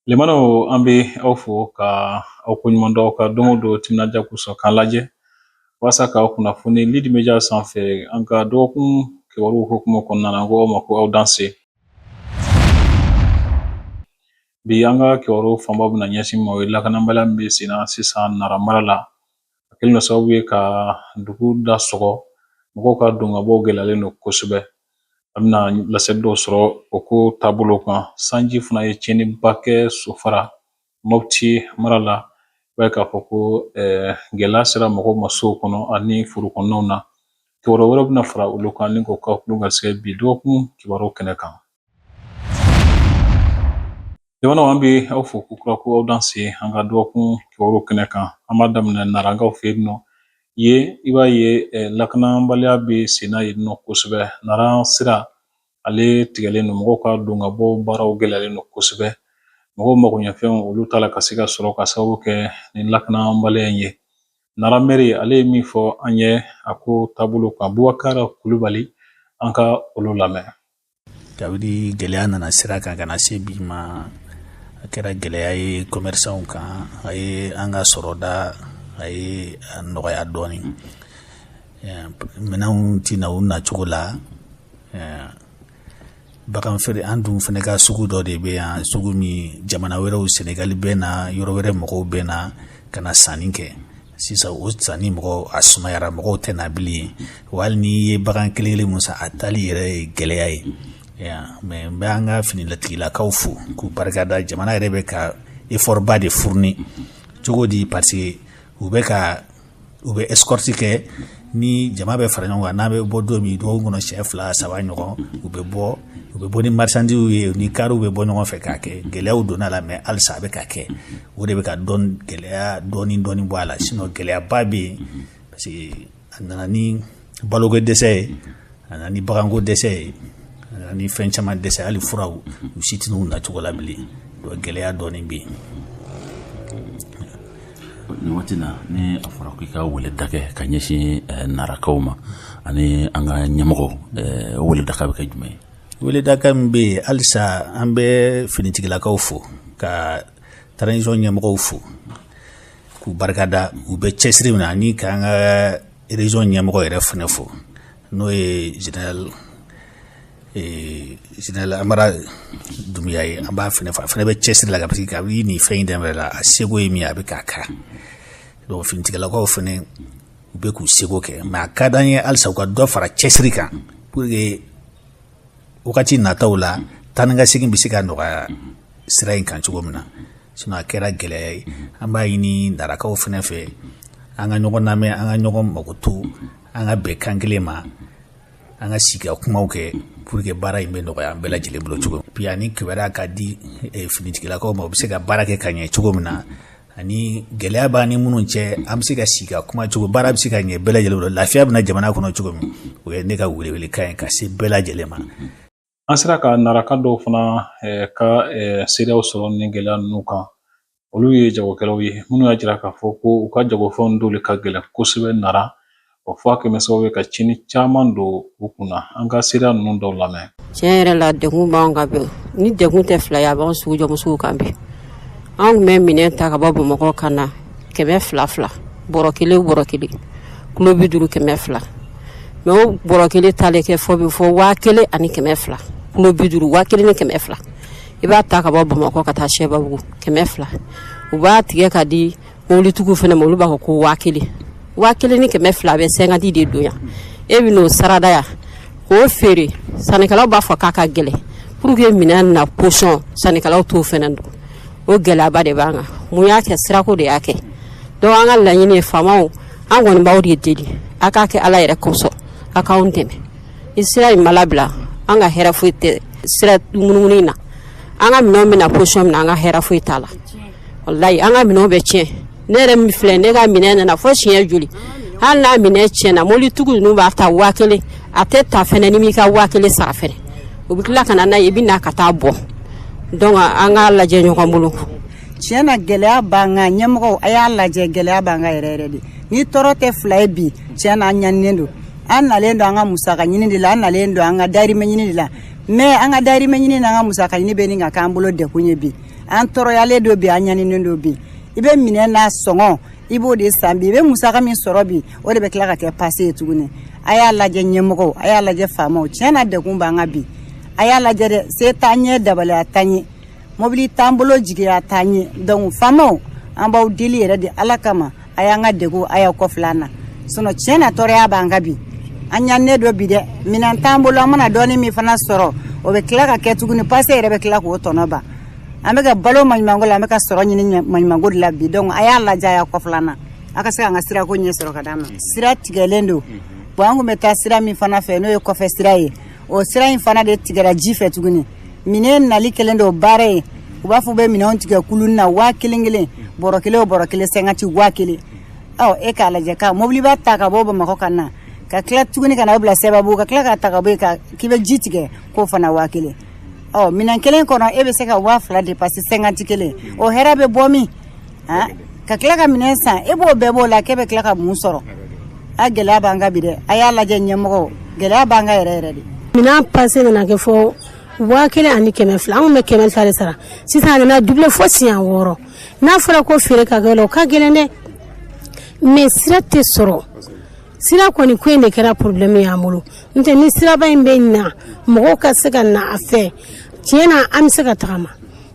Limanaw, an bɛ aw fo ka aw ko ɲuman dɔn ka don o don timinandiya kosɔn k'an lajɛ walasa k'aw kunnafoni Lead Media sanfɛ an ka dɔgɔkun kibaruw hukumu kɔnɔna na. An ko aw ma ko aw danse. Bi an ka kibaru fanba bɛna ɲɛsin ma, o ye lakanabaliya min bɛ senna sisan Nara mara la. A kɛlen don sababu ye ka dugu da sɔgɔ, mɔgɔw ka don ka bɔ gɛlɛyalen don kosɛbɛ. An bɛna laseli dɔw sɔrɔ o ko taabolo kan. Sanji fana ye tiɲɛniba kɛ Sofara, Mopti mara la. I b'a ye k'a fɔ ko gɛlɛya sera mɔgɔw ma sow kɔnɔ ani foro kɔnɔnaw na. Kibaru wɛrɛ bɛna fara olu kan ni k'o k'aw tulo garisɛgɛ bi dɔgɔkun kibaru kɛnɛ kan. Jamanaw, an bɛ aw fo ko kura ko aw danse an ka dɔgɔkun kibaru kɛnɛ kan. An b'a daminɛ Narankaw fɛ yen nɔ. Yen, i b'a ye lakanabaliya bɛ senna yen nɔ kosɛbɛ. Nara sira ale tigɛlen don, mɔgɔw ka don ka bɔ baaraw gɛlɛyalen don kosɛbɛ, mɔgɔw magoɲɛfɛnw olu t'a la ka se ka sɔrɔ ka sababu kɛ ni lakanabaliya in ye. Nara mɛri ale ye min fɔ an ye a ko taabolo kan, Bubakar Kulubali, an ka olu lamɛn. Kabini gɛlɛya nana sira kan ka na se bi ma, a kɛra gɛlɛya ye commerçantw kan. A ye an ka sɔrɔda, a ye a nɔgɔya dɔɔnin. Minɛnw tɛ na u nacogo la. Bagan feere, an dun fana ka sugu dɔ de bɛ yan, sugu min jamana wɛrɛw, Senegali bɛ na, yɔrɔ wɛrɛ mɔgɔw bɛ na ka na sanni kɛ. Sisan o sanni mɔgɔ a sumayara, mɔgɔw tɛ na bilen. Wa hali n'i ye bagan kelen kelen mun san, a taali yɛrɛ ye gɛlɛya ye. Mais n bɛ an ka finitigilakaw fo k'u barikada. Jamana yɛrɛ bɛ ka effort ba de fourni. Cogo di? Parce que u bɛ ka u bɛ escorte kɛ ni jama bɛ fara ɲɔgɔn kan. N'a bɛ bɔ don min, dɔgɔkun kɔnɔ siɲɛ 2 3 ɲɔgɔn, u bɛ bɔ ni marchandisew ye, ni kariw bɛ bɔ ɲɔgɔn fɛ k'a kɛ. Gɛlɛyaw donna la, mais halisa a bɛ ka kɛ. O de bɛ ka dɔn gɛlɛya dɔɔni dɔɔni bɔ a la. Sinon gɛlɛyaba bɛ yen, parce que a nana ni baloko dɛsɛ ye, a nana ni baganko dɛsɛ ye, a nana ni fɛn caman dɛsɛ. Hali furaw, u si tɛ n'u nacogo la bilen. Donc gɛlɛya dɔɔni bɛ yen. Nin waati na, ni a fɔra ko i ka weleda kɛ ka ɲɛsin Narakaw ma ani an ka ɲɛmɔgɔ, weledaka bɛ kɛ jumɛn ye? Weledaka min bɛ yen halisa, an bɛ finitigilakaw fo, ka transition ɲɛmɔgɔw fo k'u barikada, u bɛ cɛsiri min na, ani k'an ka région ɲɛmɔgɔ yɛrɛ fana fo, n'o ye général Amara Dunbiya ye. An b'a fana fo, a fana bɛ cɛsiri la, parce que kabini nin fɛn in daminɛ la, a seko ye min ye, a bɛ k'a kɛ. Donc finitigilakaw fana, u bɛ k'u seko kɛ, mais a ka d'an ye halisa u ka dɔ fara cɛsiri kan pour que wagati nataw la, taa ni ka segin bɛ se ka nɔgɔya sira in kan cogo min na. Sinon a kɛra gɛlɛya ye. An b'a ɲini Narakaw fana fɛ, an ka ɲɔgɔn lamɛn, an ka ɲɔgɔn makoto, an ka bɛn kan kelen ma, an ka sigi ka kumaw kɛ pour que baara in bɛ nɔgɔya an bɛɛ lajɛlen bolo cogo min. Puis ani kibaruya ka di finitigilakaw ma, u bɛ se ka baara kɛ ka ɲɛ cogo min na, ani gɛlɛya b'an ni minnu cɛ, an bɛ se ka sigi ka kuma cogo, baara bɛ se ka ɲɛ bɛɛ lajɛlen bolo, lafiya bɛ na jamana kɔnɔ cogo min. O ye ne ka welewelekan ye ka se bɛɛ lajɛlen ma. An sera ka Naraka dɔw fana ka seereyaw sɔrɔ ni gɛlɛya ninnu kan. Olu ye jagokɛlaw ye minnu y'a jira k'a fɔ ko u ka jagofɛnw doli ka gɛlɛn kosɛbɛ Nara. O fɔ a kɛmɛ sababu ye ka tiɲɛni caman don u kunna. An ka seereya ninnu dɔw lamɛn. Tiɲɛ yɛrɛ la, degun b'an kan bi. Ni degun tɛ fila ye, a b'an sugu jɔmusow kan bi. An tun bɛ minɛn ta ka bɔ Bamakɔ ka na 200 fila, bɔrɔ kelen, bɔrɔ kelen, kilo 50, 200. Mais o bɔrɔ kelen talen kɛ fɔ bɛ fɔ 1200, kilo 50, 1200. I b'a ta ka bɔ Bamakɔ ka taa Sɛbabugu, 200. U b'a tigɛ ka di mobilitigiw fana ma, olu b'a fɔ ko 1000, 1200. A bɛ 50 de don yan, e bɛ n'o sarada yan k'o feere. Sannikɛlaw b'a fɔ k'a ka gɛlɛn. Pour que minɛn na position, sannikɛlaw t'o fana dɔn. O gɛlɛyaba de b'an kan. Mun y'a kɛ? Sirako de y'a kɛ. Donc an ka laɲini ye, faamaw, an kɔni b'aw de deli, a k'a kɛ Ala yɛrɛ kosɔn, a k'anw dɛmɛ. Ni sira in ma labila, an ka hɛrɛ foyi tɛ sira munumunu in na. An ka minɛnw bɛna position min na, an ka hɛrɛ foyi t'a la. Walayi, an ka minɛnw bɛ tiɲɛ. Ne yɛrɛ min filɛ, ne ka minɛn nana fo siɲɛ joli. Hali n'a minɛn tiɲɛna, mobilitigiw ninnu b'a ta 1000. A tɛ ta fɛnɛ ni m'i ka 1000 sara fɛnɛ. U bɛ tila ka na n'a ye, i bɛ na ka taa bɔ. Donc an k'a lajɛ ɲɔgɔn bolo. Tiɲɛ na, gɛlɛya b'an kan. Ɲɛmɔgɔw, a y'a lajɛ, gɛlɛya b'an kan yɛrɛ yɛrɛ de. Ni tɔɔrɔ tɛ fila ye bi, tiɲɛ na, an ɲaninen don. An nalen don an ka musaka ɲini de la, an nalen don an ka dayirimɛ ɲini de la, mais an ka dayirimɛ ɲini n'an ka musaka ɲini bɛ nin ka k'an bolo degun ye bi. An tɔɔrɔyalen don bi, an ɲaninen don bi. I bɛ minɛn n'a sɔngɔ, i b'o de san bi. I bɛ musaka min sɔrɔ bi, o de bɛ tila ka kɛ pase ye tuguni. A y'a lajɛ ɲɛmɔgɔw, a y'a lajɛ faamaw, tiɲɛ na degun b'an kan bi. A y'a lajɛ dɛ, se t'an ɲɛ, dabaliya t'an ye, mobili t'an bolo, jigiya t'an ye. Donc faamaw, an b'aw deli yɛrɛ de Ala kama, a y'an ka degun, a y'aw kɔfilɛ an na. Sinon tiɲɛ na tɔɔrɔya b'an kan bi, an ɲaninen don bi dɛ. Minɛn t'an bolo, an mana dɔɔni min fana sɔrɔ, o bɛ tila ka kɛ tuguni pase yɛrɛ bɛ tila k'o tɔnɔ ban. An bɛ ka balo maɲumanko la, an bɛ ka sɔrɔ ɲini maɲumanko de la bi. Donc a y'a lajɛ, a y'a kɔfilɛ an na, a ka se k'an ka sirako ɲɛ sɔrɔ ka d'an ma. Sira tigɛlen don. Bon, an kun bɛ taa sira min fana fɛ, n'o ye kɔfɛ sira ye, o sira in fana de tigɛra ji fɛ tuguni. Minɛn nali kɛlen don baara ye. U b'a fɔ u bɛ minɛnw tigɛ kulun na 1000 kelen, bɔrɔ kelen o bɔrɔ kelen, 50 1000. Ɔ, e k'a lajɛ, ka mobiliba ta ka bɔ Bamakɔ ka na, ka tila tuguni ka na bila Sɛbabu, ka tila ka ta ka bɔ yen k'i bɛ ji tigɛ, k'o fana 1000. Ɔ, minɛn kelen kɔnɔ, e bɛ se ka 2000 dépenser, 50 kelen, o hɛrɛ bɛ bɔ min? Ka tila ka minɛn san, e b'o bɛɛ b'o la, k'e bɛ tila ka mun sɔrɔ? A gɛlɛya b'an kan bi dɛ. A y'a lajɛ ɲɛmɔgɔw, gɛlɛya b'an kan yɛrɛ yɛrɛ de. Minɛn pase nana kɛ fɔ 1200. An kun bɛ 200 de sara, sisan a nana double fo siɲɛ 6. N'a fɔra ko feere ka kɛ o la, o ka gɛlɛn dɛ, mais sira tɛ sɔrɔ. Sira kɔni ko in de kɛra problème y'an bolo. N'o tɛ, ni siraba in bɛ na, mɔgɔw ka se ka na a fɛ, tiɲɛ na an bɛ se ka tagama.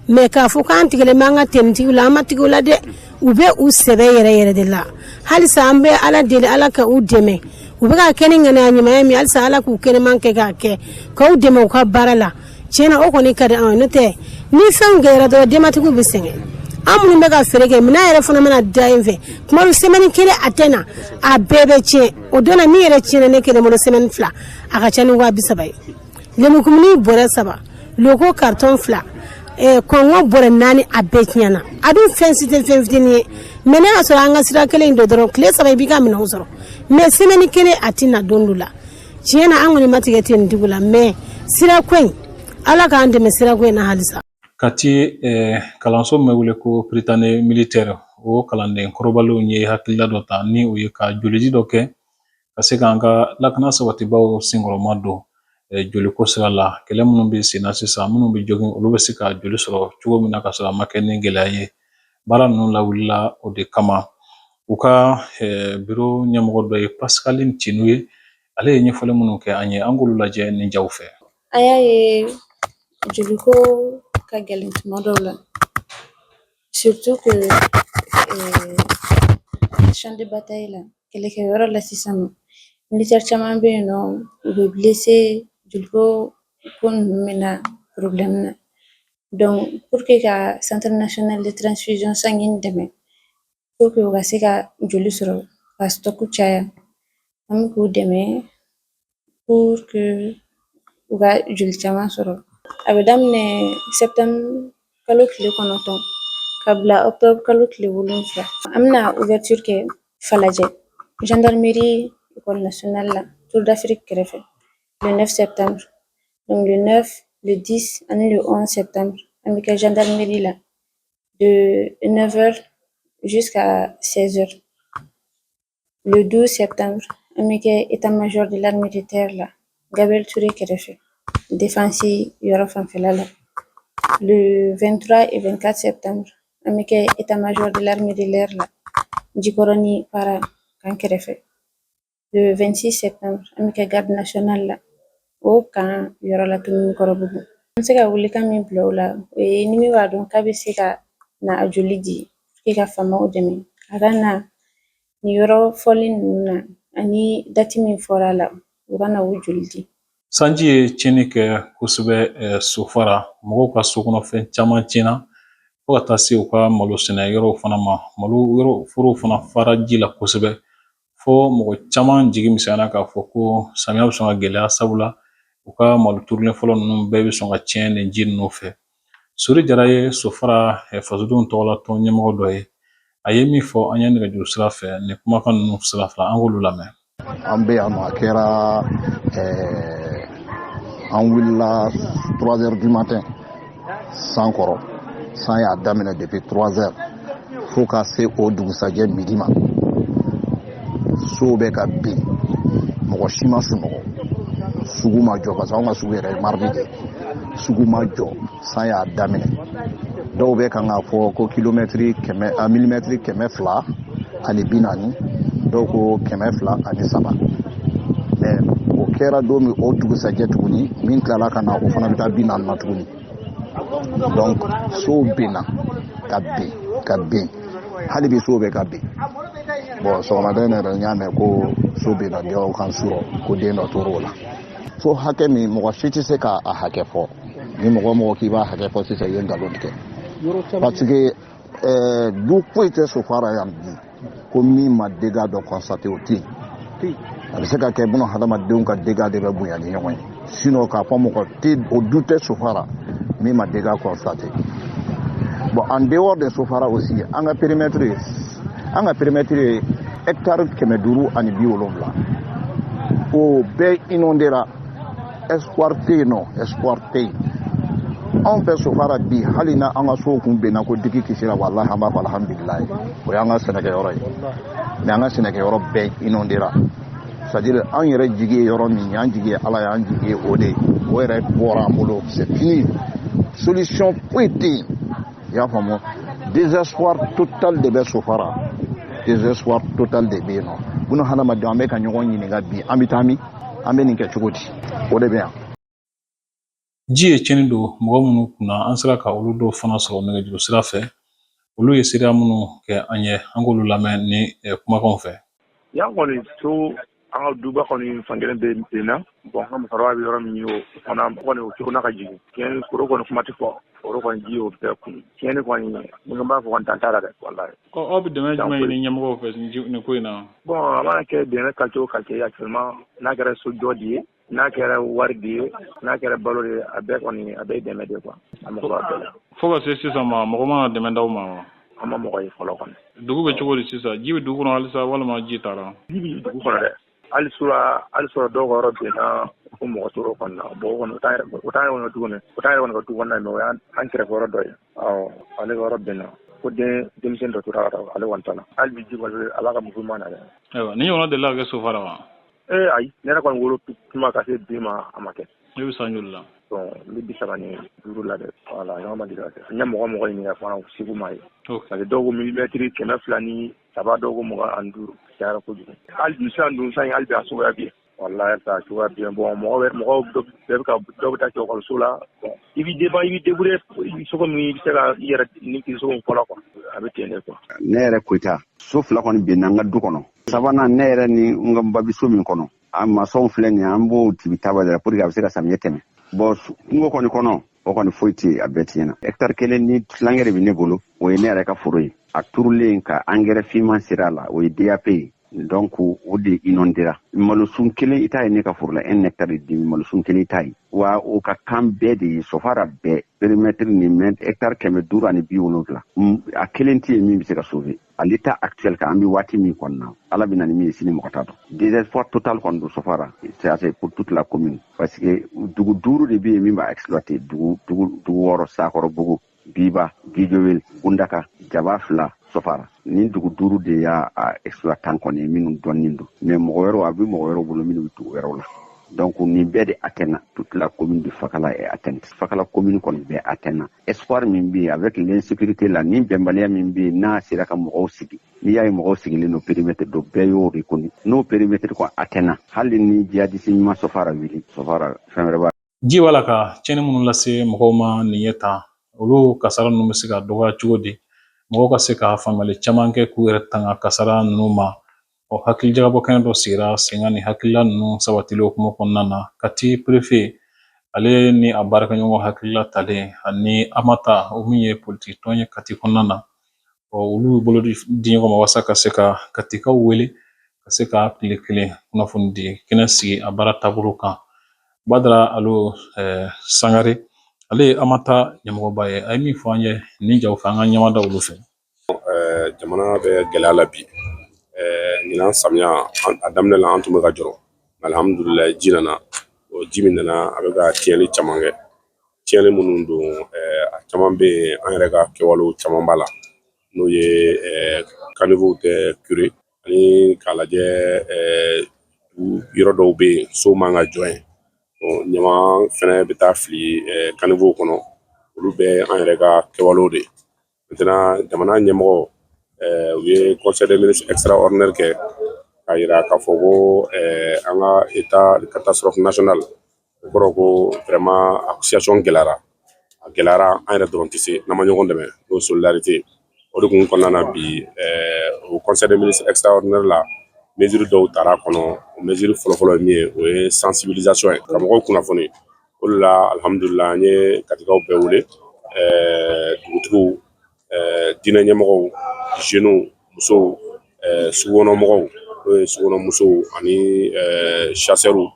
Mais k'a fɔ k'an tigɛlen bɛ an ka tenitigiw la, an ma tigɛ u la dɛ. U bɛ u sɛbɛ yɛrɛ yɛrɛ de la. Halisa an bɛ Ala deli, Ala ka u dɛmɛ. U bɛ ka kɛ ni ŋaniya ɲumanya min, halisa Ala k'u kɛnɛman kɛ k'a kɛ k'aw dɛmɛ u ka baara la. Tiɲɛ na, o kɔni ka di anw ye. N'o tɛ, ni fɛnw gɛlɛyara dɔrɔn, denbatigiw bɛ sɛgɛn. An minnu bɛ ka feere kɛ, minɛn yɛrɛ fana mana da yen fɛ, tuma dɔ semaine kelen a tɛ na, a bɛɛ bɛ tiɲɛ. O don na, min yɛrɛ tiɲɛna ne kelen bolo semaine 2, a ka ca ni 30 000 ye. Lemurukumuni bɔrɛ 3, loko carton 2, kɔngɔ bɔrɛ 4, a bɛɛ tiɲɛna. A dun fɛn si tɛ fɛn fitinin ye. Mais ne y'a sɔrɔ an ka sira kelen in don dɔrɔn, tile 3 i b'i ka minɛnw sɔrɔ, mais semaine kelen a tɛ na don dɔ la. Tiɲɛ na, an kɔni ma tigɛ tenitigiw la, mais sirako in, Ala k'an dɛmɛ sirako in na halisa. Kati kalanso min bɛ wele ko Prytanée militaire, o kalanden kɔrɔbalenw ye hakilila dɔ ta, ni o ye ka joliji dɔ kɛ ka se k'an ka lakana sabatibaw senkɔrɔma don joliko sira la. Kɛlɛ minnu bɛ sen na sisan, minnu bɛ jogin, olu bɛ se ka joli sɔrɔ cogo min na ka sɔrɔ a ma kɛ ni gɛlɛya ye. Baara ninnu lawulila o de kama. U ka biro ɲɛmɔgɔ dɔ ye Pascaline Tinu ye. Ale ye ɲɛfɔli minnu kɛ an ye, an k'olu lajɛ ni jaw fɛ. An y'a ye joliko ka gɛlɛn tuma dɔw la, surtout que champ de bataille la, kɛlɛkɛyɔrɔ la sisan nɔ, militaire caman bɛ yen nɔ, u bɛ blessé, joliko ko ninnu bɛ na problème na. Donc pour que ka Centre national de transfusion sanguine dɛmɛ, pour que u ka se ka joli sɔrɔ ka stock caya, an bɛ k'u dɛmɛ pour que u ka joli caman sɔrɔ. A bɛ daminɛ septembre kalo tile 9 ka bila octobre kalo tile 7. An bɛna ouverture kɛ Falajɛ, gendarmerie école nationale la, Tour d'Afrique kɛrɛfɛ, le 9 septembre. Donc le 9, le 10 ani le 11 septembre, an bɛ kɛ gendarmerie la de 9h jusqu'à 16h. Le 12 septembre, an bɛ kɛ état-major de l'armée de terre la, Gabriel Touré kɛrɛfɛ, défense yɔrɔ fanfɛla la. Le 23 et 24 septembre, an bɛ kɛ état-major de l'armée de l'air la, Jikɔrɔni Para kan kɛrɛfɛ. Le 26 septembre, an bɛ kɛ garde nationale la, o kan yɔrɔ la Tomikɔrɔbugu. An bɛ se ka welekan min bila o la, o ye ni min b'a dɔn k'a bɛ se ka na a joli di pour que ka faamaw dɛmɛ, a ka na nin yɔrɔ fɔlen ninnu na ani date min fɔra a la, u ka na o joli di. Sanji ye tiɲɛni kɛ kosɛbɛ Sofara. Mɔgɔw ka sokɔnɔfɛn caman tiɲɛna, fo ka taa se u ka malo sɛnɛ yɔrɔw fana ma. Malo yɔrɔ forow fana fara ji la kosɛbɛ, fo mɔgɔ caman jigi misɛnyara k'a fɔ ko samiya bɛ sɔn ka gɛlɛya, sabula u ka malo turulen fɔlɔ ninnu bɛɛ bɛ sɔn ka tiɲɛ nin ji ninnu fɛ. Sori Jara ye Sofara fasodenw tɔgɔla tɔn ɲɛmɔgɔ dɔ ye. A ye min fɔ an ye nɛgɛjuru sira fɛ, nin kumakan ninnu sira fila, an k'olu lamɛn. An bɛ yan nɔ, a kɛra an wulila 3 heures du matin, san kɔrɔ. San y'a daminɛ depuis 3 heures fo ka se o dugusajɛ midi ma. Sow bɛ ka bin, mɔgɔ si ma sunɔgɔ, sugu ma jɔ, parce que anw ka sugu yɛrɛ ye mardi de, sugu ma jɔ. San y'a daminɛ. Dɔw bɛ kan k'a fɔ ko kilomɛtiri 100, a milimɛtiri 240, dɔw ko 203. Mais o kɛra don min, o dugusajɛ tuguni, min tilala ka na, o fana bɛ taa 40 na tuguni. Donc sow benna ka ben ka ben, hali bi sow bɛ ka ben. Bon, sɔgɔmada in yɛrɛ, n y'a mɛn ko so benna dɔw kan surɔ, ko den dɔ tor'o la. So hakɛ min, mɔgɔ si tɛ se k'a hakɛ fɔ. Ni mɔgɔ o mɔgɔ k'i b'a hakɛ fɔ sisan, i ye nkalon tigɛ, parce que du foyi tɛ Sofara yan bi ko min ma dégâts dɔ constaté, o tɛ yen. A bɛ se ka kɛ buna hadamadenw ka dégâts de bɛ bonya ni ɲɔgɔn ye, sinon k'a fɔ mɔgɔ tɛ o du tɛ Sofara min ma dégâts constaté. Bon, en dehors de Sofara aussi, an ka périmètre ye hectare 570, o bɛɛ inondera. Espoir tɛ yen nɔ, espoir tɛ yen anw fɛ Sofara bi. Hali na an ka sow kun benna ko digi kisira, walahi, an b'a fɔ alhamdulilayi, o y'an ka sɛnɛkɛyɔrɔ ye. Mais an ka sɛnɛkɛyɔrɔ bɛɛ inondera, c'est à dire an yɛrɛ jigi ye yɔrɔ min ye, an jigi ye Ala ye, an jigi ye o de ye, o yɛrɛ bɔra an bolo, c'est fini, solution foyi tɛ yen. I y'a faamu, désespoir total de bɛ Sofara, désespoir total de bɛ yen nɔ. Buna hadamadenw, an bɛ ka ɲɔgɔn ɲininka bi, an bɛ taa min, an bɛ nin kɛ cogo di? O de bɛ yan. Ji ye tiɲɛni don mɔgɔ minnu kunna, an sera ka olu dɔw fana sɔrɔ nɛgɛjuru sira fɛ. Olu ye seereya minnu kɛ an ye, an k'olu lamɛn ni kumakanw fɛ. Yan kɔni, so, an ka duba kɔni fankelen bɛ benna. Bon, an ka musokɔrɔba bɛ yɔrɔ min ye, o fana kɔni, o cogo n'a ka jigin. Tiɲɛni, foro kɔni, kuma tɛ fɔ, foro kɔni, ji y'o bɛɛ kun. Tiɲɛni kɔni, ni b'a fɔ kɔni, dan t'a la dɛ, walayi. Aw bɛ dɛmɛ jumɛn ɲini ɲɛmɔgɔw fɛ nin ko in na? Bon, a mana kɛ dɛmɛ qualité o qualité, actuellement, n'a kɛra sojɔ de ye, n'a kɛra wari de ye, n'a kɛra balo de ye, a bɛɛ kɔni, a bɛɛ ye dɛmɛ de ye quoi, a mago b'a bɛɛ la. Fo ka se sisan ma, mɔgɔ mana dɛmɛ d'aw ma wa? An ma mɔgɔ ye fɔlɔ kɔni. Dugu bɛ cogo di sisan? Ji bɛ dugu kɔnɔ halisa walima ji taara? Ji bɛ dugu kɔnɔ dɛ. Hali sura, hali sɔrɔ dɔw ka yɔrɔ benna ko mɔgɔ tor'o kɔnɔ na. Bon, o kɔni, o t'an yɛrɛ kɔni ka du kɔnɔ, o t'an yɛrɛ kɔni ka du kɔnɔna ye, mais o y'an kɛrɛfɛ yɔrɔ dɔ ye. Awɔ, ale ka yɔrɔ benna ko den denmisɛnnin dɔ tora ale kɔni ta la. Hali bi ji kɔni, a b'a ka mouvement na dɛ. Ayiwa, ni ɲɔgɔnna delila ka kɛ Sofara wa? Ee, ayi, ne yɛrɛ kɔni wolo tuma ka se bi ma, a ma kɛ. Ne bɛ san joli la? Bon, n bɛ 35 la dɛ. Wala, ɲɔgɔn ma deli ka kɛ. N ye mɔgɔ ɲininka fana, segu ma ye, parce que dɔw ko milimɛtiri 203, dɔw ko 25, cayara kojugu. Hali bi sisan dun, san hali bi a suguya bi yen, walahi, a cogoya bi yen. Bon, mɔgɔ bɛ mɔgɔw bɛɛ bɛ ka dɔw bɛ taa kɛ ekɔliso la. Bon, i b'i débat, i b'i débrouiller cogo min i bɛ se ka i yɛrɛ ni kisi cogo min fɔlɔ quoi, a bɛ ten de quoi. Ne yɛrɛ Koyita, so fila kɔni benna n ka du kɔnɔ. Sabanan, ne yɛrɛ ni n ka ba bɛ so min kɔnɔ, a masɔnw filɛ nin ye, an b'o tibi taba de la pour que a bɛ se ka samiyɛ tɛmɛ. Bon, kungo kɔni kɔnɔ, o kɔni foyi tɛ yen, a bɛɛ tiɲɛna. Hectare kelen ni tilankɛ de bɛ ne bolo, o ye ne yɛrɛ ka foro ye. A turulen ka engrais finman sera a la, o ye DAP ye. Donc o de inondera. Malosun kelen i t'a ye ne ka foro la, 1 hectare de malosun kelen i t'a ye. Wa o ka kan bɛɛ de ye, Sofara bɛɛ périmètre ni mɛ hectare 570, a kelen tɛ yen min bɛ se ka sauver à l'état actuel kan. An bɛ waati min kɔni na, Ala bɛ na ni min ye sini, mɔgɔ t'a dɔn. Désespoir total kɔni don Sofara, c'est pour toute la commune, parce que dugu duuru de bɛ yen min b'a exploiter, dugu wɔɔrɔ: Sakɔrɔbugu, Biba, Gijowel, Gundaka, Jaba fila, Sofara. Ni dugu duuru de y'a exploitant kɔni ye minnu dɔnnen don, mais mɔgɔ wɛrɛw, a bɛ mɔgɔ wɛrɛw bolo minnu bɛ dugu wɛrɛw la. Donc nin bɛɛ de atteint, toute la commune de Fakala est atteinte. Fakala commune kɔni bɛɛ atteint. Espoir min bɛ yen, avec l'insécurité la ni bɛnbaliya min bɛ yen, n'a sera ka mɔgɔw sigi, n'i y'a ye mɔgɔw sigilen don périmètre dɔ, bɛɛ y'o reconnu, n'o périmètre kɔni atteint, hali ni djihadiste ɲuman Sofara wuli, Sofara fɛn wɛrɛ b'a. Ji b'a la ka tiɲɛni minnu lase mɔgɔw ma nin ye tan, olu kasara ninnu bɛ se ka dɔgɔya cogo di, mɔgɔw ka se ka faamuyali caman kɛ k'u yɛrɛ tanga kasara ninnu ma? Ɔ, hakilijagabɔ kɛnɛ dɔ sigira sen kan ni hakilila ninnu sabatili hukumu kɔnɔna na. Kati préfet, ale ni a baarakɛɲɔgɔn hakilila talen ani Amata, o min ye politiki tɔn ye Kati kɔnɔna na, ɔ, olu y'u bolo di ɲɔgɔn ma walasa ka se ka Katikaw wele ka se ka tile kelen kunnafoni di kɛnɛ sigi a baara taabolo kan. Badara Alo Sangare, ale ye Amata ɲɛmɔgɔba ye, a ye min fɔ an ye nin jaw fɛ, an ka ɲɛma da olu fɛ. Jamana bɛ gɛlɛya la bi. Ɲinan samiya a daminɛ la, an tun bɛ ka jɔrɔ. Alihamudulilayi, ji nana. O ji min nana, a bɛ ka tiɲɛni caman kɛ. Tiɲɛni minnu don, a caman bɛ yen, an yɛrɛ ka kɛwalew caman b'a la, n'o ye caniveauw tɛ curer, ani k'a lajɛ yɔrɔ dɔw bɛ yen, so man ka jɔ yen. Ɲama fɛnɛ bɛ taa fili caniveau kɔnɔ. Olu bɛɛ an yɛrɛ ka kɛwalew de ye. Maintenant, jamana ɲɛmɔgɔ, u ye conseil des ministres extraordinaire kɛ k'a yira k'a fɔ ko an ka état de catastrophe nationale, o kɔrɔ ko vraiment a situation gɛlɛyara, a gɛlɛyara. An yɛrɛ dɔrɔn tɛ se n'an ma ɲɔgɔn dɛmɛ, n'o solidarité. O de kun kɔnɔna na bi, o conseil des ministres extraordinaire la, mesure dɔw tara kɔnɔ. O mesure fɔlɔfɔlɔ ye min ye, o ye sensibilisation ye, ka mɔgɔw kunnafoni. O de la, alihamudulila, an ye Katikaw bɛɛ wele, dugutigiw, diinɛ ɲɛmɔgɔw, jeunes, musow, sugukɔnɔmɔgɔw, n'o ye sugukɔnɔ musow ani chasseurs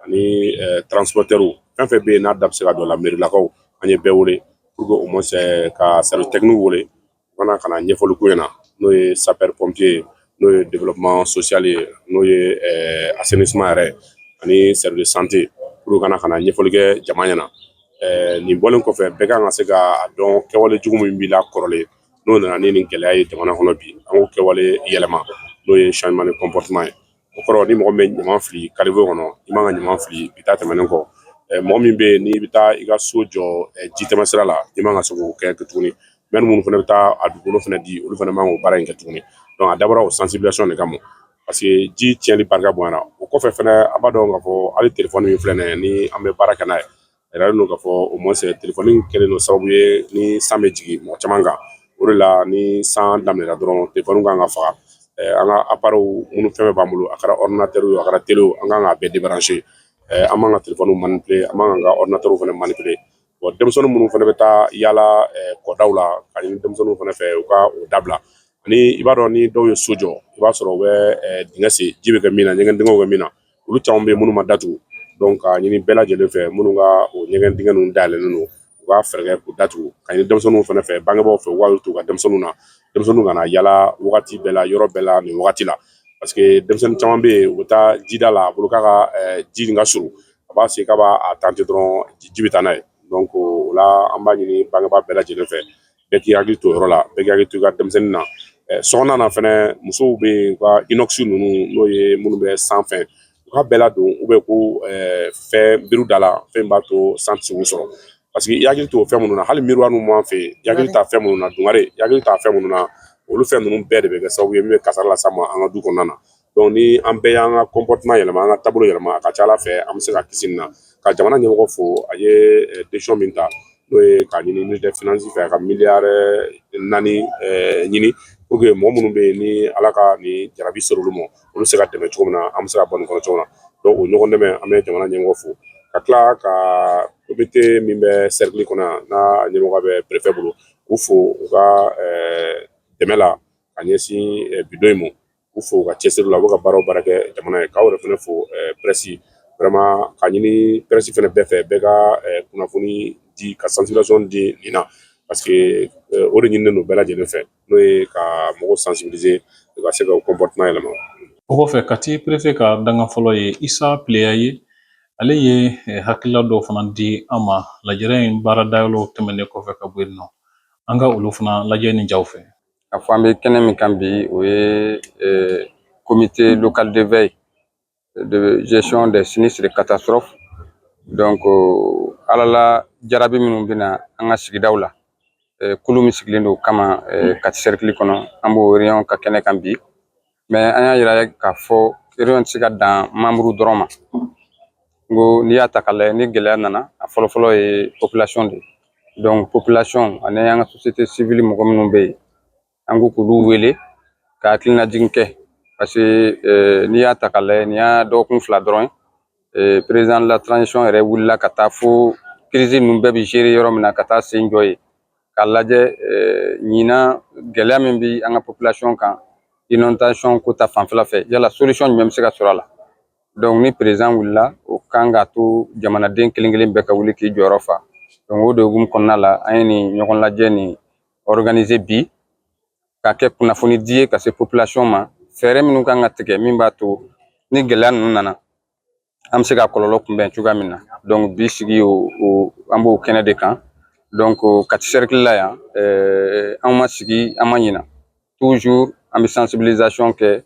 ani transporteurs, fɛn fɛn bɛ yen n'a da bɛ se ka don a la, mairie lakaw, an ye bɛɛ wele pour que au moins ka service technique wele, u kana ɲɛfɔli k'u ɲɛna, n'o ye sapeur pompier, n'o ye développement social ye, n'o ye assainissement yɛrɛ ani service de santé, pour que kana ɲɛfɔli kɛ jama ɲɛna. Nin bɔlen kɔfɛ, bɛɛ kan ka se ka dɔn kɛwale jugu min b'i la kɔrɔlen, n'o nana ni nin gɛlɛya ye jamana kɔnɔ bi, an k'o kɛwale yɛlɛma, n'o ye changement de comportement ye. O kɔrɔ, ni mɔgɔ min bɛ ɲaman fili caniveau kɔnɔ, i man ka ɲaman fili bi taa tɛmɛnen kɔ. Mɔgɔ min bɛ yen n'i bɛ taa i ka so jɔ ji tɛmɛ sira la, i man ka se k'o kɛ tuguni. Maire minnu fana bɛ taa a dugukolo fana di, olu fana man k'o baara in kɛ tuguni. Donc a dabɔra o sensibilisation de kama, parce que ji tiɲɛni barika bonyana. O kɔfɛ fɛnɛ, a b'a dɔn k'a fɔ hali telefɔni min filɛ nin ye, ni an bɛ baara kɛ n'a ye, a yiralen don k'a fɔ au moins telefɔni kɛlen don sababu ye ni san bɛ jigin mɔgɔ caman kan. O de la, ni san daminɛna dɔrɔn, telefɔni kan ka faga. An ka appareil minnu fɛn fɛn b'an bolo, a kɛra ordinateur ye, a kɛra télé, an kan k'a bɛɛ débrancher. An man ka telefɔniw manipuler, an man kan ka ordinateur fana manipuler. Bon, denmisɛnnin minnu fana bɛ taa yaala kɔdaw la, ka ɲini denmisɛnninw fana fɛ u ka o dabila. Ani i b'a dɔn, ni dɔw ye so jɔ, i b'a sɔrɔ u bɛ dingɛ sen, ji bɛ kɛ min na, ɲɛgɛn dingɛw bɛ min na, olu caman bɛ yen minnu ma datugu. Donc k'a ɲini bɛɛ lajɛlen fɛ, minnu ka o ɲɛgɛn dingɛ ninnu dayɛlɛlen don, u ka fɛɛrɛ kɛ k'u datugu. Ka ɲini denmisɛnninw fana fɛ, bangebaaw fɛ, u k'u hakili to u ka denmisɛnninw na, denmisɛnninw kana yala wagati bɛɛ la, yɔrɔ bɛɛ la nin wagati la, parce que denmisɛnnin caman bɛ yen, u bɛ taa jida la, a bolo k'a ka ji nin ka surun, a b'a se k'a b'a tenter dɔrɔn, ji bɛ taa n'a ye. Donc o la, an b'a ɲini bangebaa bɛɛ lajɛlen fɛ, bɛɛ k'i hakili to o yɔrɔ la, bɛɛ k'i hakili to i ka denmisɛnnin na. Sokɔnɔna na fɛnɛ, musow bɛ yen, u ka inox ninnu, n'o ye minnu bɛ sanfɛ, u ka bɛɛ ladon u bɛ ko fɛn biriw da la, fɛn b'a to san tɛ se k'u sɔrɔ, parce que i hakili to o fɛn minnu na, hali miroir ninnu b'an fɛ yen, i hakili t'a fɛn minnu na, dungare, i hakili t'a fɛn minnu na, olu fɛn ninnu bɛɛ de bɛ kɛ sababu ye min bɛ kasara las'an ma an ka du kɔnɔna na. Donc ni an bɛɛ y'an ka comportement yɛlɛma, an ka taabolo yɛlɛma, a ka ca Ala fɛ an bɛ se ka kisi nin na. Ka jamana ɲɛmɔgɔ fo, a ye décision min ta, n'o ye k'a ɲini ministre des finances fɛ, a ka miliyari 4 ɲini pour que mɔgɔ minnu bɛ yen ni Ala ka nin jarabi sera olu ma, olu bɛ se ka dɛmɛ cogo min na, an bɛ se ka bɔ nin kɔnɔ cogo min na. Donc o ɲɔgɔn dɛmɛ, an bɛ jamana ɲɛmɔgɔ fo, ka tila ka comité min bɛ cercle kɔnɔ yan, n'a ɲɛmɔgɔ bɛ préfet bolo, k'u fo u ka dɛmɛ la ka ɲɛsin bi don in ma, k'u fo u ka cɛsiri la, u bɛ ka baara o baara kɛ jamana ye. K'aw yɛrɛ fana fo, presse, vraiment, ka ɲini presse fana bɛɛ fɛ, bɛɛ ka kunnafoni di, ka sensibilisation di nin na, parce que o de ɲininen don bɛɛ lajɛlen fɛ, n'o ye ka mɔgɔw sensibiliser u ka se ka comportement yɛlɛma. O kɔfɛ, Kati préfet ka danga fɔlɔ ye Isa Pileya ye, ale ye hakilila dɔw fana di an ma lajɛrɛ in baara dayɛlɛw tɛmɛnen kɔfɛ ka bɔ yen nɔ. An ka olu fana lajɛ ni jaw fɛ. A fɔ an bɛ kɛnɛ min kan bi, o ye comité local de veille de gestion des sinistres et catastrophes. Donc Ala la jarabi minnu bɛna an ka sigidaw la, kulu min sigilen don o kama Kati cercle kɔnɔ, an b'o réunion ka kɛnɛ kan bi. Mais an y'a yira k'a fɔ réunion tɛ se ka dan membre dɔrɔn ma. N ko n'i y'a ta k'a lajɛ, ni gɛlɛya nana, a fɔlɔfɔlɔ ye population de ye. Donc population ani an ka société civile mɔgɔ minnu bɛ yen, an ko k'olu wele ka hakilinajigin kɛ, parce que n'i y'a ta k'a lajɛ, nin y'a dɔgɔkun 2 dɔrɔn ye, président de la transition yɛrɛ wulila ka taa fo crise ninnu bɛɛ bɛ gérer yɔrɔ min na, ka taa sen jɔ yen k'a lajɛ ɲinan gɛlɛya min bɛ an ka population kan inondation ko ta fanfɛla fɛ, yala solution jumɛn bɛ se ka sɔrɔ a la. Donc ni président wulila, o kan k'a to jamanaden kelen kelen bɛɛ ka wuli k'i jɔyɔrɔ fa. Donc o de hukumu kɔnɔna la, an ye nin ɲɔgɔn lajɛ nin organiser bi, ka kɛ kunnafoni di ye ka se population ma, fɛɛrɛ minnu kan ka tigɛ min b'a to ni gɛlɛya ninnu nana, an bɛ se ka kɔlɔlɔ kunbɛn cogoya min na. Donc bi sigi o, an b'o kɛnɛ de kan. Donc Kati cercle la yan, an ma sigi, an ma ɲina, toujours an bɛ sensibilisation kɛ,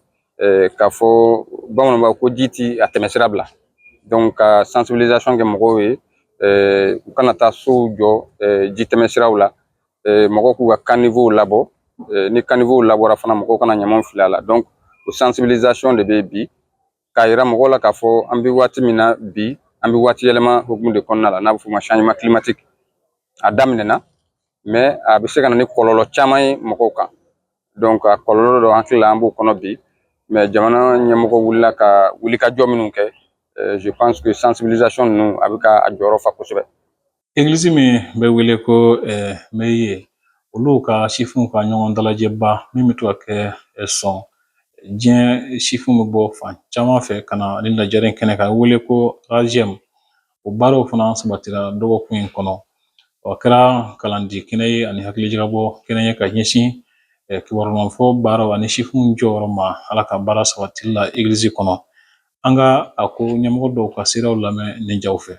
k'a fɔ bamananw b'a fɔ ko ji ti a tɛmɛsira bila. Donc ka sensibilisation kɛ mɔgɔw ye. U kana taa sow jɔ jitɛmɛsiraw la. Mɔgɔw k'u ka caniveau labɔ. Ni caniveau labɔra fana, mɔgɔw kana ɲamanw fili a la. Donc o sensibilisation de bɛ bi k'a yira mɔgɔw la k'a fɔ an bɛ waati min na bi, an bɛ waati yɛlɛma hukumu de kɔnɔna la, n'a bɛ f'o ma changement climatique. A daminɛna, mais a bɛ se ka na ni kɔlɔlɔ caman ye mɔgɔw kan. Donc a kɔlɔlɔ dɔ, hakili la, an b'o kɔnɔ bi. Mais jamana ɲɛmɔgɔ wulila ka wulikajɔ minnu kɛ, je pense que sensibilisation ninnu a bɛ ka a jɔyɔrɔ fa kosɛbɛ. Egilizi min bɛ wele ko MEIE, olu ka sifinw ka ɲɔgɔn dalajɛba min bɛ to ka kɛ sɔn diɲɛ, sifinw bɛ bɔ fan caman fɛ ka na ni lajɛrɛ kɛnɛ kan, wele ko RAJEM, o baaraw fana sabatira dɔgɔkun in kɔnɔ. O kɛra kalandi kɛnɛ ye ani hakilijagabɔ kɛnɛ ye ka ɲɛsin kibaruɲumanfɔ baaraw ani sifinw jɔyɔrɔ ma Ala ka baara sabatili la egilizi kɔnɔ. An ka a ko ɲɛmɔgɔ dɔw ka siraw lamɛn nin jaw fɛ.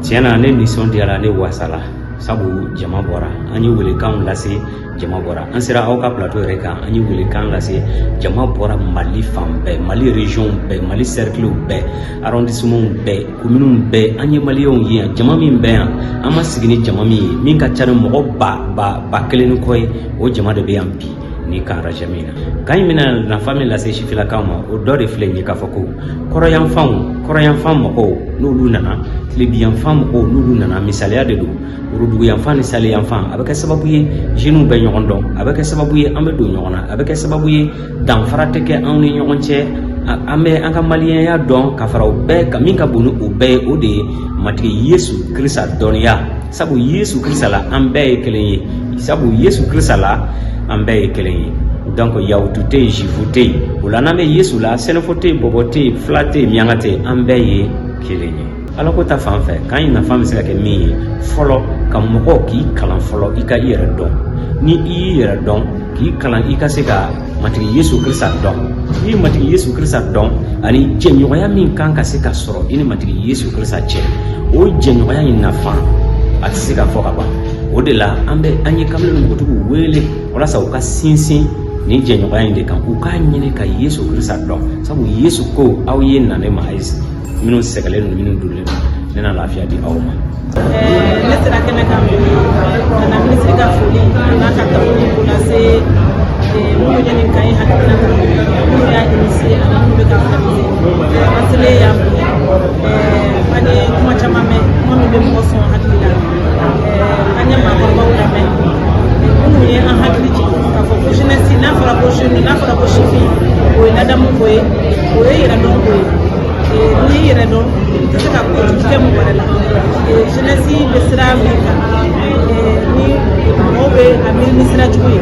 Tiɲɛ na, ne nisɔndiyara, ne wasala, sabu jama bɔra. An ye welekanw lase, jama bɔra. An sera aw ka plateau yɛrɛ kan, an ye welekan lase, jama bɔra. Mali fan bɛɛ, Mali région bɛɛ, Mali cercle bɛɛ, arrondissement bɛɛ, communes bɛɛ, an ye maliyɛnw ye yan. Jama min bɛ yan, an ma sigi ni jama min ye, min ka ca ni mɔgɔ ba ba ba kelen ni kɔ ye, o jama de bɛ yan bi ni camp RAJEM in na. Camp in bɛna nafa min lase sifilakaw ma, o dɔ de filɛ nin ye, k'a fɔ ko kɔrɔyanfanw, kɔrɔyanfan mɔgɔw n'olu nana, tilebiyanfan mɔgɔw n'olu nana, misaliya de don, woroduguyanfan ni saliyanfan, a bɛ kɛ sababu ye jeunes bɛ ɲɔgɔn dɔn, a bɛ kɛ sababu ye an bɛ don ɲɔgɔn na, a bɛ kɛ sababu ye danfara tɛ kɛ anw ni ɲɔgɔn cɛ. An bɛ an ka maliyɛnya dɔn ka fara o bɛɛ kan. Min ka bon ni o bɛɛ ye, o de ye Matigi Yesu Kirisa dɔnniya, sabu Yesu Kirisa la an bɛɛ ye kelen ye, sabu Yesu Kirisa la an bɛɛ ye kelen ye. Donc yahutu tɛ yen, juif tɛ yen. O la, n'an bɛ Yesu la, sɛnɛfɔ tɛ yen, bɔbɔ tɛ yen, fila tɛ yen, miyanka tɛ yen, an bɛɛ ye kelen ye. Alako ta fan fɛ, camp in nafa bɛ se ka kɛ min ye, fɔlɔ, ka mɔgɔ k'i kalan fɔlɔ, i ka i yɛrɛ dɔn. Ni i y'i yɛrɛ dɔn, k'i kalan, i ka se ka Matigi Yesu Kirisa dɔn. N'i ye Matigi Yesu Kirisa dɔn, ani jɛɲɔgɔnya min kan ka se ka sɔrɔ i ni Matigi Yesu Kirisa cɛ, o jɛɲɔgɔnya in nafa, a tɛ se ka fɔ ka ban. O de la an bɛ an ye kamalen npogotigiw wele walasa u ka sinsin nin jɛɲɔgɔnya in de kan, u k'a ɲini ka Yesu Kirisa dɔn, sabu Yesu ko: "Aw ye na ne ma, ayi minnu sɛgɛlen don, minnu durulen don, ne na lafiya di aw ma." Ne sera kɛnɛ kan bi ka na minisiri ka foli a n'a ka tanu k'o lase minnu ye nin camp in hakilina ta, minnu y'a initié ani minnu bɛ ka organiser. An selen yan bi, an ye kuma caman mɛn, kuma min bɛ mɔgɔ sɔn hakili la. An ye maakɔrɔbaw lamɛn minnu ye an hakili jigin k'a fɔ ko jeunesse, n'a fɔra ko jeune, n'a fɔra ko sifin, o ye ladamu ko ye, o ye yɛrɛdɔn ko ye. N'i y'i yɛrɛ dɔn, i tɛ se ka kojugu kɛ mɔgɔ wɛrɛ la. Jeunesse bɛ sira min kan, ni mɔgɔw bɛ a miiri ni sira jugu ye,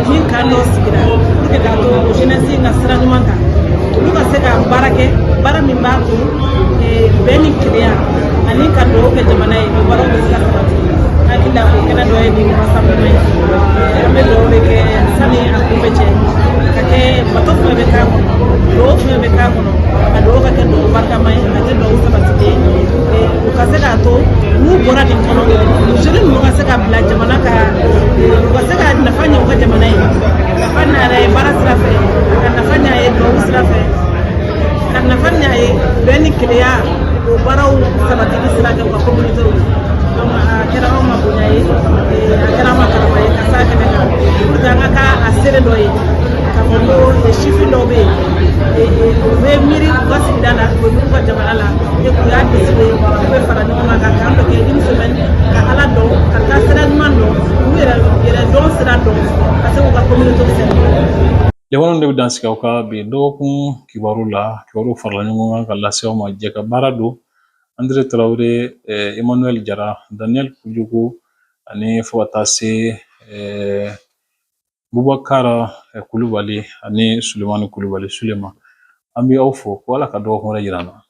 ni camp dɔ sigira pour que k'a to o jeunesse ka sira ɲuman kan, olu ka se ka baara kɛ, baara min b'a to bɛn ni kelenya ani ka dugawu kɛ jamana ye, o baaraw bɛ se ka sabati. Hakili la, o kɛnɛ dɔ ye nin rassemblement ye. An bɛ dugawu de kɛ sani a kun bɛ cɛ ka kɛ bato fɛn bɛ k'a kɔnɔ, dugawu fɛn bɛ k'a kɔnɔ, a dugawu ka kɛ dugawu barikama ye, a ka kɛ dugawu sabatilen ye, u ka se k'a to n'u bɔra nin kɔnɔ, jeunes ninnu ka se ka bila jamana ka, u ka se ka nafa ɲɛ u ka jamana ye, nafa ɲɛ a yɛrɛ ye baara sira fɛ, ka nafa ɲɛ a ye dugawu sira fɛ, ka nafa ɲɛ a ye bɛn ni kelenya, o baaraw sabatili sira kɛ u ka communauté ye. Donc a kɛra anw ma bonya ye, a kɛra an ma karama ye ka s'a kɛnɛ kan pour que an ka k'a a seere dɔ ye k'a fɔ ko sifin dɔw bɛ yen, u bɛ miiri u ka sigida la, u bɛ miiri u ka jamana la, et k'u y'a décidé u bɛ fara ɲɔgɔn kan ka camp dɔ kɛ une semaine, ka Ala dɔn, ka taa sira ɲuman dɔn, k'u yɛrɛ dɔn sira dɔn, ka se k'u ka communauté sɛnɛ. Jamana de bɛ dan sigi aw ka bi dɔgɔkun kibaru la. Kibaru farala ɲɔgɔn kan ka lase aw ma. Jɛ ka baara don Andre Tarawele, Emmanuel Jara, Daniel Kojugu ani fo ka taa se Bubakar Kulubali ani Sulemani Kulubali Sulema. An bɛ aw fo ko Ala ka dɔgɔkun wɛrɛ yira an na.